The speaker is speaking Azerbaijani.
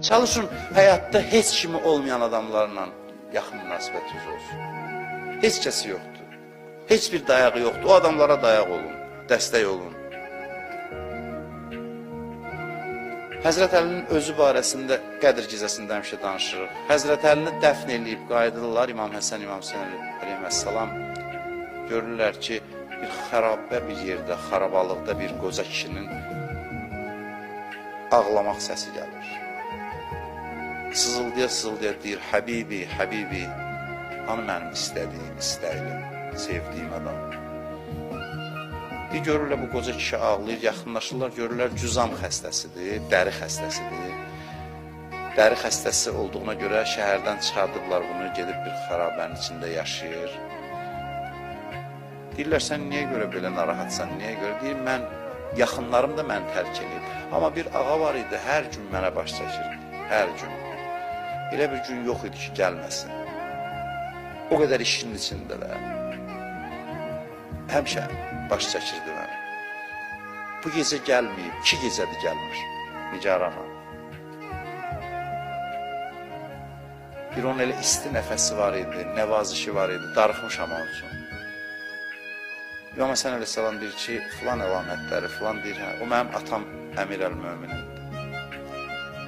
Çalışın, həyatda heç kimi olmayan adamlarla yaxın münasibətiniz olsun. Heç kəsi yoxdur. Heç bir dayağı yoxdur. O adamlara dayaq olun, dəstək olun. Həzrət Əlinin özü barəsində Qədr gecəsində həmişə danışırıq. Həzrət Əlini dəfn eləyib qayıdırlar İmam Həsən, İmam Hüseyn əleyhissalam. Görürlər ki, bir xarabə bir yerdə, xarabalıqda bir qoca kişinin ağlamaq səsi gəlir. Sızıldaya sızıldaya deyir, Həbibi, Həbibi, hanı mənim istədiyim, istəklim, sevdiyim adam. Bir görürlər bu qoca kişi ağlayır, yaxınlaşırlar, görürlər cüzam xəstəsidir, dəri xəstəsidir. Dəri xəstəsi olduğuna görə şəhərdən çıxardıblar bunu, gedib bir xarabənin içində yaşayır. Deyirlər, sən niyə görə belə narahatsan, niyə görə? Deyir, mən, yaxınlarım da məni tərk eləyib. Amma bir ağa var idi, hər gün mənə baş çəkirdi, hər gün. Elə bir gün yox idi ki, gəlməsin. O qədər işin içindələr. Həmişə baş çəkirdi mənə. Bu gecə gəlməyib, 2 gecədir gəlmir Nigaran. Bir onun elə isti nəfəsi var idi, nəvazişi var idi, darıxmışam onun üçün. İmam Həsən əleyhissalam deyir ki, filan əlamətləri, filan deyir, hə, o mənim atam Əmir əl-Möminindir.